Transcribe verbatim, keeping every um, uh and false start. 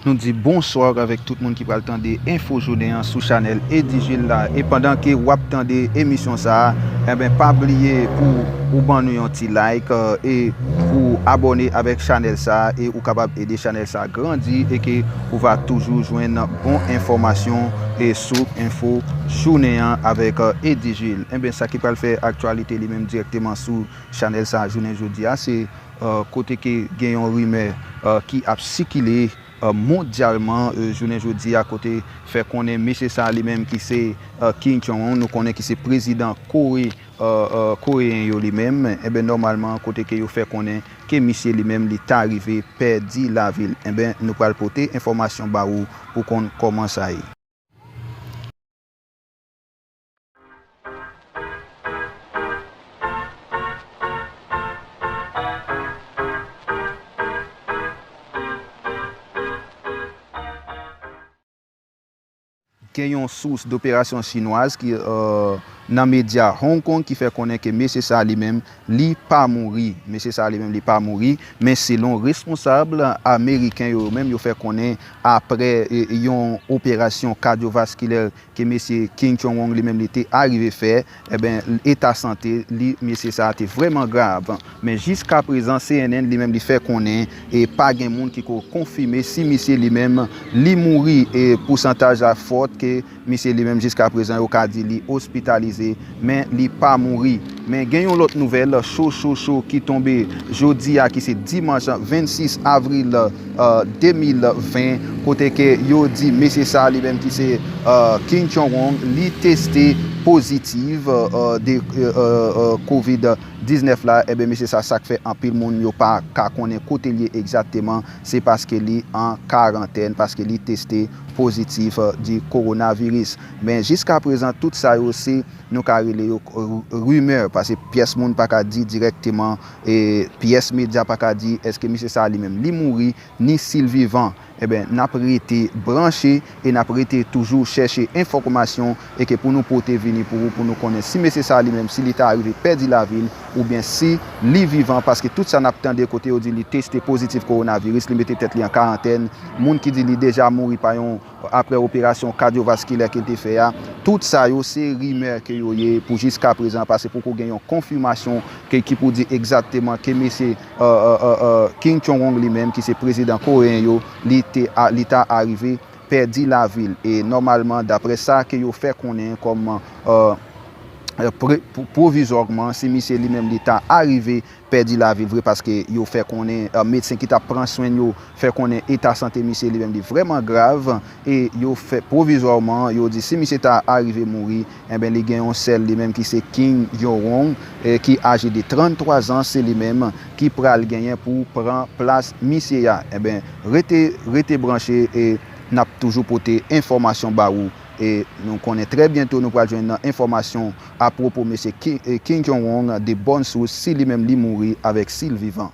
Nou di bonswa avèk tout moun ki pral tande enfo jounen an sou chanèl Eddy Jules la. E pandan ke w ap tande emisyon sa a, enben, pa bliye pou ou ban nou yon ti like, eh, e pou abòne avèk chanèl sa a, e ou kapab ede chanèl sa a grandi, e ke ou va toujou jwenn bon enfòmasyon e sou enfo jounen an avèk, eh, Eddy Jules. Enben, sa ki pral fè aktyalite li menm dirèkteman sou chanèl sa a jounen jodi a, se, eh, kote ke gen yon rimè, eh, ki ap sikile, eh, mondyalman, eh, jounen jodi a, kote fè konnen mesye sa a li menm ki se, eh, Kim Jong-un, nou konnen ki se prezidan Kore, eh, eh, koreyen yo li menm, enben, nòmalman, kote ke yo fè konnen ke misye li menm li ta rive pèdi lavi l. Enben, nou pral pote enfòmasyon ba ou pou konn kòman sa ye. Gen yon sous doperasyon chinwaz ki, eh, nan medya Hong Kong ki fè konnen ke mesye sa a li menm, li pa mouri. Mesye sa a li menm, li pa mouri. Men selon responsab ameriken yo menm, yo fè konnen apre, eh, yon operasyon kadyovaskilè ke mesye Kim Jong-un li menm li te arive fè, enben, eta sante li, mesye sa a te vrèman grav. Men jiska prezan, C N N li menm li fè konnen e pa gen moun ki ko konfime si misye li menm li mouri, e pousantaj la fòt ke misye li menm jiska prezan yo ka di li ospitalize, men li pa mouri. Men gen yon lòt nouvèl cho, cho, cho ki tonbe jodi a, ki se dimanch vennsis avril, eh, de mil ven, kote ke yo di mesye sa a li menm ki se, eh, Kim Jong-un, li teste pozitif, eh, de, eh, eh, eh, kovid diznèf la. Enben, mesye sa, sa k fè anpil moun yo pa ka konnen kote l ye egzakteman, se paske li an karantèn, paske li teste pozitif, eh, di kowonaviris. Men jiska prezan, tout sa yo se, nou ka rele yo, eh, rimè, paske pyès moun pa ka di dirèkteman, e pyès medya pa ka di èske misye sa a li menm li mouri, ni si l vivan. Enben, n ap rete branche e n ap rete toujou chèche enfòmasyon e ke pou nou pote vini pou ou, pou nou konnen si mesye sa a li menm, si li ta rive pèdi lavi l oubyen si li vivan, paske tout sa n ap tande kote yo di li teste pozitif kowonaviris, li mete tèt li an karantèn, moun ki di li deja mouri pa yon, apre operasyon kadyovaskilè ke l te fè a. Tout sa yo se rimè ke yo ye pou jiska prezan, paske poko gen yon konfimasyon ke, ki pou di egzakteman ke mesye, eh, eh, eh, eh, Kim Jong-un li menm, ki se prezidan koreyen yo, li te a, li ta arive pèdi lavi l. E nòmalman, daprè sa ke yo fè konnen kòm, eh, eh, pre-, pwo-, pwovizwèman, si misye li menm li ta arive pèdi lavi l vre, paske yo fè konnen, eh, medsen ki t ap pran swen l yo fè konnen eta sante misye li menm li vrèman grav, e yo fè pwovizwèman, yo di si misye ta arive mouri, enben, li gen yon sè l li menm ki se Kim Yo-won, eh, ki aje de tranntwa zan, se li menm ki pral genyen pou pran plas misye a. Enben, rete, rete branche e n ap toujou pote enfòmasyon ba ou. E nou konnen trè byento nou pral jwenn nan enfòmasyon apwopo mesye Ki-, eh, Kim Jong-un de bòn sous, si li menm li mouri avèk si l vivan.